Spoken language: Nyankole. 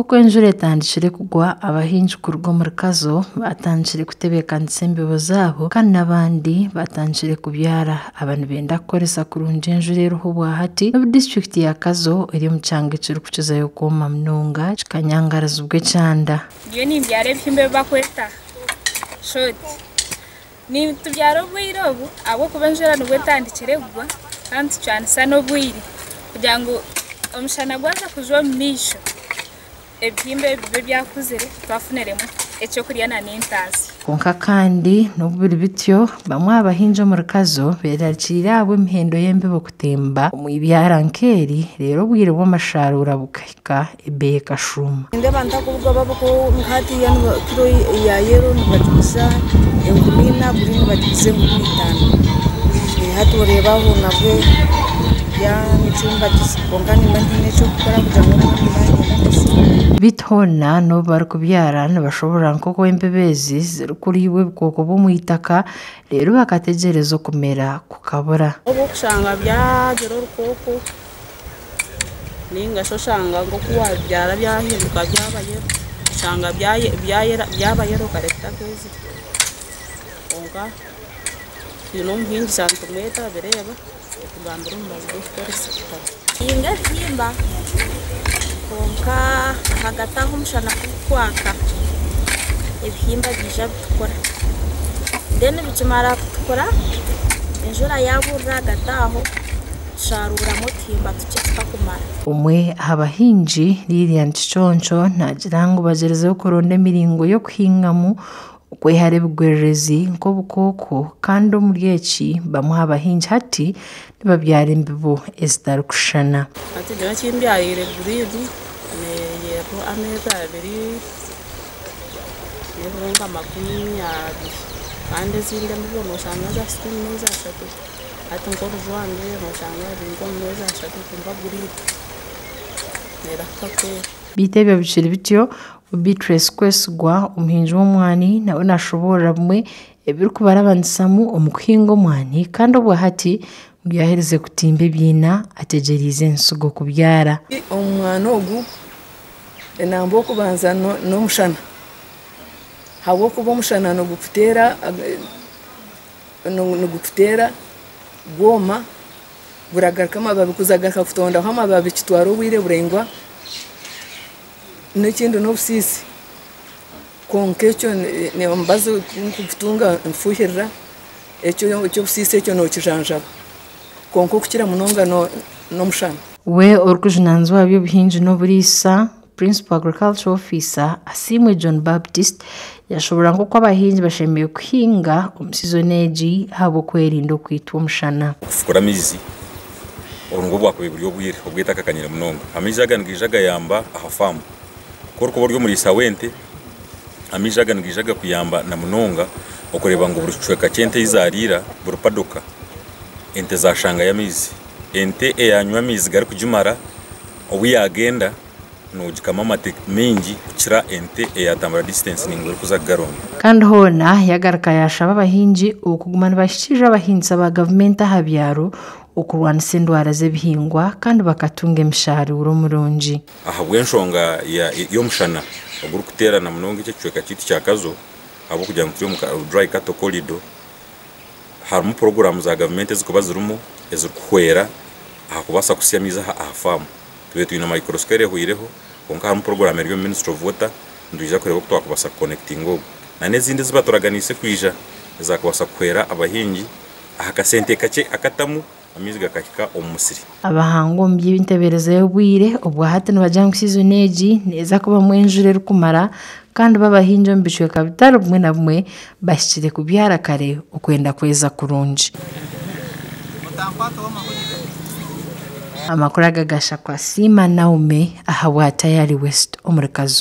Nk'oku enjura etandikire kugwa, abahingi kuruga omuri Kazo batandikire kutebeekanisa embibo zaabo kandi n'abandi batandikire kubyara. Aba nibenda kukoresa kurungi enjura eriho obwahati n'obu disiturikiti ya Kazo eri omu kyanga ekirikukizayo kwoma munonga kikanyangarizibwa ekyanda. Ndiyo nimbyara ebihimba ebi barikweta shooti. Nitubyara obwire obu ahabw'okuba enjura nibwo etandikire kugwa kandi tucwanisa n'obwire kugira ngu omushana gwaza kujwa omu maisho ebihimba ebi bibe byakuzire twafuniremu ekyokurya n'entaasya. Kwonka kandi n'obu biri bityo, bamwe aha bahingi omuri Kazo beerarikiriire ahabw'emihendo y'embibo kutemba omu ibyara nk'eri reero obwire bw'amasharuura bukahika ebeeyi ekashuuma. Nindeeba ntakubuga kuba nka hatiiya kiro ya yero nibagiguza 4000, guriini nibagiguza 5000. Hati oreeba aho nabwe byancumbagiza kwonka nimba ntaine eky'okukora kugira ngu omwana mba niinyenda. Beitu hoona n'obu barikubyara nibashoboorora nk'oku embibo ezi zirikuriibwa ebikooko by'omu itaka reero bakategyereza okumera kukabura. Obu okushanga byagira orukooko ninga shi oshanga nk'oku wabibyara byahinduka byaba yero, oshanga byaba yero kare bitakeezire. Kwonka twine omuhingisa nitumweta abireeba atugambira omubazi gw'okukoresa. Nituhinga ebihimba kwonka ahagati aho omushana kugukwaka ebihimba biija bitukura then bikimara kutukura enjura yaburira ahagati aho tusharuramu otuhimba tukye tutakumara. Omwe aha bahingi Lilian Kiconco naagira ngu bagyerizeho kuronda emiringo y'okuhingamu okwehara ebigwererezi nk'obukooko kandi omuri eki bamwe aha bahingi hati nibabyara embibo ezitarikushushana. Hati nyowe eki mbyarire guriini neeyerwa ameezi 2 n'ebiro nka 20 kandi ezindi embibo nooshanga zaahika omu meezi 3. Hati nk'orujwange nooshanga ruri nk'omu meezi 3 kwonka guriini neerahuka kwera. Beitu ebyo bikiri bityo, Beatrice Kwesigwa omuhingi w'omwani nawe nashoboorora bimwe ebirikubarabanisamu omu kuhinga omwani kandi obwahati ngu yaaherize kutimba ebiina ategyereize ensigo kubyara. Omwani ogu enamba okubanza n'omushana ahabw'okuba omushana nigukuteera gwoma guragaruka amababi kuzagaruka kutondaho amababi kitwara obwire buraingwa. N'ekindi n'obusiisi kwonka ekyo omubazi kugutunga nfuhirira eky'obusiisi ekyo nokijanjaba kwonka okukira munonga n'omushana. We orikujunaanizibwa aha by'obuhingi n'oburiisa Principal Agricultural Officer Asiimwe John Baptist yashoboorora nk'oku abahingi bashemereire kuhinga omu sizoni egi ahabw'okwerinda okwitwa omushana. Okufukura amaizi obu nibwo bwakubaire buri obwire obw'eitaka kanyire munonga. Amaizi aga nigaija gayamba aha faamu. Ku orikuba ori omuriisa w'ente, amaizi aga nigaija gakuyamba na munonga okureeba ngu buri kicweka ky'ente ei zaariira, buri padoka, ente zaashangayo amaizi. Ente eyaanywa amaizi garikugimara, obu yaagenda noogikama amate maingi kukira ente eyaatambura distance naingwa erikuza kugaronda. Kandi hoona yagaruka yaashaba abahingi okuguma nibahikiirira abahingisa ba gavumenti aha byaro okurwanisa endwara z'ebihingwa kandi bakatunga emisharuuro murungi. Ahabw'enshonga y'omushana ogurikuteerana munonga eki ekicweka kyaitu kya Kazo, ahabw'okugira ngu turi omu dry cattle corridor, harimu puroguraamu za gavumenti ezirikuba zirimu ezirikuhwera aha kubaasa kusya amaizi aha faamu. Tubaire twine micro scale ehweireho kwonka harimu puroguraamu eri omu Ministry of Water nitwija kureeba oku twakubaasa kukonekitinga obwo. N'ezindi ezi baturaganiise kwija ezaakubaasa kuhwera abahingi aha kasente kakye akatamu amaizi gakahika omu musiri. Abahanga omu by'entebeereza y'obwire obwahati nibagira ngu sizoni egi neeza kubamu enjura erikumara kandi bo abahingi omu bicweka bitari bimwe na bimwe bahikire kubyara kare okwenda kweza kurungi. Amakuru aga gashakwa Siima Naume ahabwa Tayari West omuri Kazo.